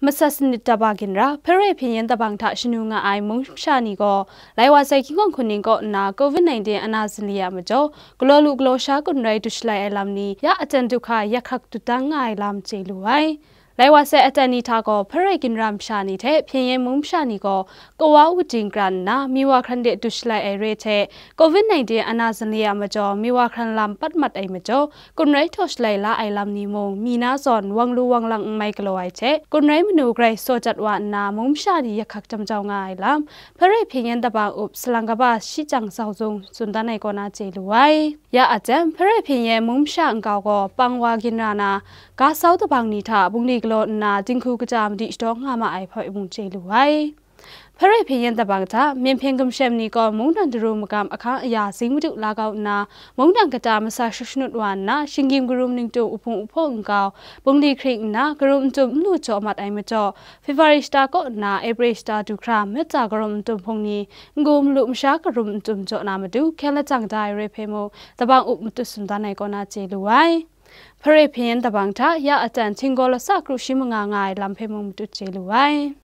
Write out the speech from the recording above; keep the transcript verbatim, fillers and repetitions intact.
Masat sanit taba ginra, Hpare Hpyen Yen Dabang hta shanu nga ai mung masha ni gaw, lai wa sai hkying hkawng hkuning kaw nna Covid nineteen ana zinli a majaw, galaw lu galaw sha kun rai du shalai ai lam ni, ya aten du hkra yak hkak dut dan nga ai lam chye lu ai. Lai wa sai aten ni hta gaw, Hpare ginra masha ni hte Hpyen Yen mung masha ni gaw, kawa wu ting kran nna, mi wa hkran de du shalai ai re hte, Covid nineteen ana zinli a majaw, mi wa hkran lam pat mat ai majaw, kun rai htaw shalai la ai lam ni mung, mi na zawn wang lu wang lang n mai galaw ai hte, kun rai manu grai saw jat wa nna, mung masha ni yak hkak jam jau nga ai lam, Hpare Hpyen Yen Dabang up salang kaba shi chyang zau zung tsun dan ai kaw na chye lu ai. Ya aten, Hpare Hpyen Yen mung masha nkau gaw, pang wa ginra na, ga sau dabang ni hta bungli galaw nna, dinghku kaja madi shadaw nga ma ai hpe mung chye lu ai. Hpare Hpyen Yen Dabang hta, Myen Hpyen Gumshem ni gaw mungdan daru magam ahkang aya zing madu la kau nna, mungdan kata masa shut shanut wa nna, shinggyim karum ningtum uhpung uhpawk nkau, bungli hkring nna, karum ntum n lu jaw mat ai majaw, February shata kaw nna, April shata du hkra, myit tsa karum ntum hpung ni, n-gu malu masha karum ntum jaw na matu, hkyen lajang da ai re hpe mung, dabang up matut tsun dan ai kaw na chye lu ai. Hpare Hpyen Yen Dabang hta, ya aten, htinggaw lasa kru shi manga nga ai lam hpe mung matut chye lu ai.